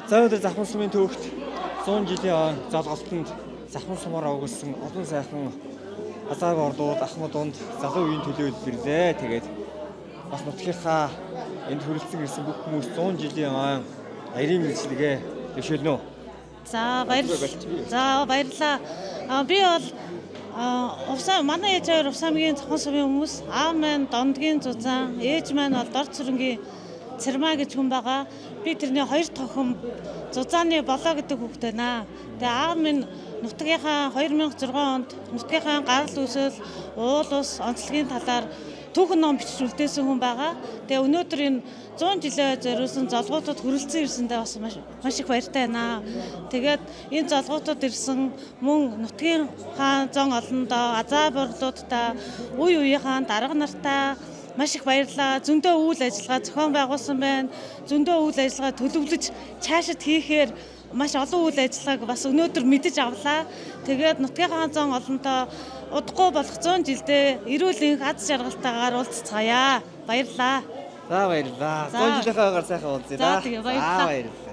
За, өнөөдөр Завхан сумын төвөгт 100 жилийн ой золголтонд Завхан сумаар овоглосон олон сайхан азааг орлууд, ахмад дунд залуу үеийн төлөө ирлээ. Тэгээд бас нутгийнхаа энд хүрэлцэн ирсэн бүх хүмүүс 100 жилийн ой баярын мэндчилгээ дэвшүүлнэ үү? За, баярлалаа. За, баярлалаа. Би бол Увсаа, манай ээж хоёр Увс аймгийн Цохон сумын хүмүүс. Аав маань Дондгийн Зузаан, ээж маань бол Дорд Сүрэнгийн Цэрмаа гэж хүн байгаа. Би тэрний хоёр тохин Зузааны Болоо гэдэг хүүхэд байна. Тэгээ аав минь нутгийнхаа 2006 онд нутгийнхаа гарал үүсэл, уул ус, онцлогийн талаар түүхэн ном бичиж үлдээсэн хүн байгаа. Тэгээ өнөөдөр энэ 100 жилээ зориулсан золгоотод хүрэлцэн ирсэндээ бас маш маш их баяртай байна. Тэгээд энэ золгоотод ирсэн мөн нутгийн хаан зон олондоо, азаа борлуудтай, үе үеийнхаа дарга нартаа маш их баярлалаа. Зөндөө үйл ажиллагаа зохион байгуулсан байна. Зөндөө үйл ажиллагаа төлөвлөж цаашид хийхээр маш олон үйл ажиллагааг бас өнөөдөр мэдэж авлаа. Тэгээд нутгийн хаан зон олонтоо удахгүй болох 100 жилдээ эрүүл энх аз жаргалтайгаар уулзцаая. Баярлалаа. За, баярлалаа. За. 100 жилийнхаа ойгаар сайхан уулзъя. За, тэгээ, баярлалаа. За, баярлалаа.